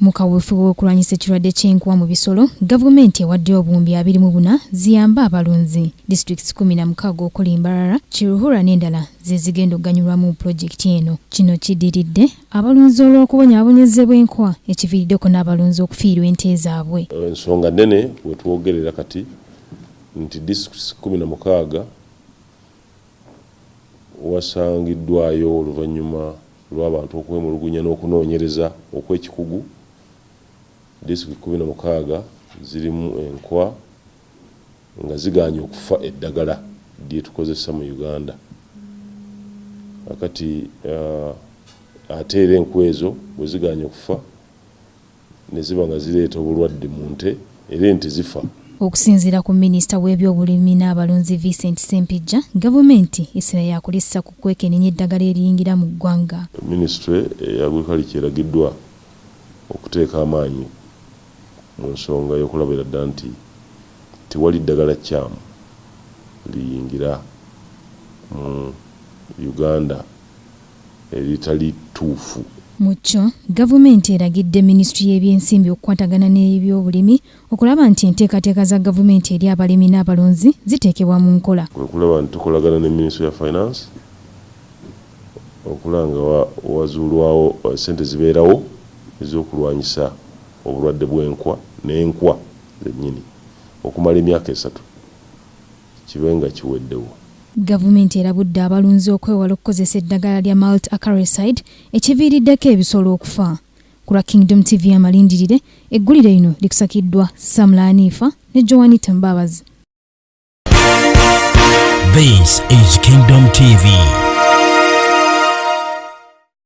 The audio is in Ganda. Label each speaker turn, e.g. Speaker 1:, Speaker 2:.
Speaker 1: Mu kaweefube w'okulwanyisa ekirwadde ky'enkuwa mu bisolo, gavumenti ewaddeyo obuwumbi 24 ziyambe abalunzi. Disitulikiti 16 okuli Mbarara, Kiruhura n'endala ze zigenda okuganyulwamu mu pulojekiti eno. Kino kiddiridde abalunzi olw'okubonyaabonyezebwa enkwa ekiviiriddeko n'abalunzi okufiirwa ente zaabwe.
Speaker 2: Ensonga nnene wetwogerera kati nti disitulikiti 16 wasangiddwayo oluvannyuma lw'abantu okwemulugunya n'okunoonyereza okw'ekikugu, disitulikiti 16 zirimu enkwa nga zigaanye okufa eddagala lyetukozesa mu Uganda. Kakati ate era enkwa ezo bwe zigaanye okufa ne ziba nga zireeta obulwadde mu nte era ente zifa.
Speaker 1: Okusinziira ku minisita w'ebyobulimi n'abalunzi Vincent Ssempijja, gavumenti essira yaakulissa ku kwekenenya eddagala eriyingira mu ggwanga.
Speaker 2: Minisitule eya Agriculture eragiddwa okuteeka amaanyi mu nsonga y'okulabira ddala nti tewali ddagala kkyamu liyingira mu Uganda eritali ttuufu.
Speaker 1: Mu kyo, gavumenti eragidde minisitule y'ebyensimbi okukwatagana n'ebyobulimi okulaba nti enteekateeka za gavumenti eri abalimi n'abalunzi ziteekebwa mu nkola.
Speaker 2: Kwe kulaba nti tukolagana ne minisitule ya finance okulaba nga wazuulwawo ssente zibeerawo ez'okulwanyisa obulwadde bw'enkwa n'enkwa zennyini okumala emyaka 3 kibe nga kiweddewo.
Speaker 1: Gavumenti erabudde abalunzi okwewala okukozesa eddagala lya Malt Acaricide ekiviiriddeko ebisolo okufa. Ku lwa Kingdom TV amalindirire, eggulire lino likusakiddwa Samla Anifa ne Joanita Mbabazi.
Speaker 3: This is Kingdom TV.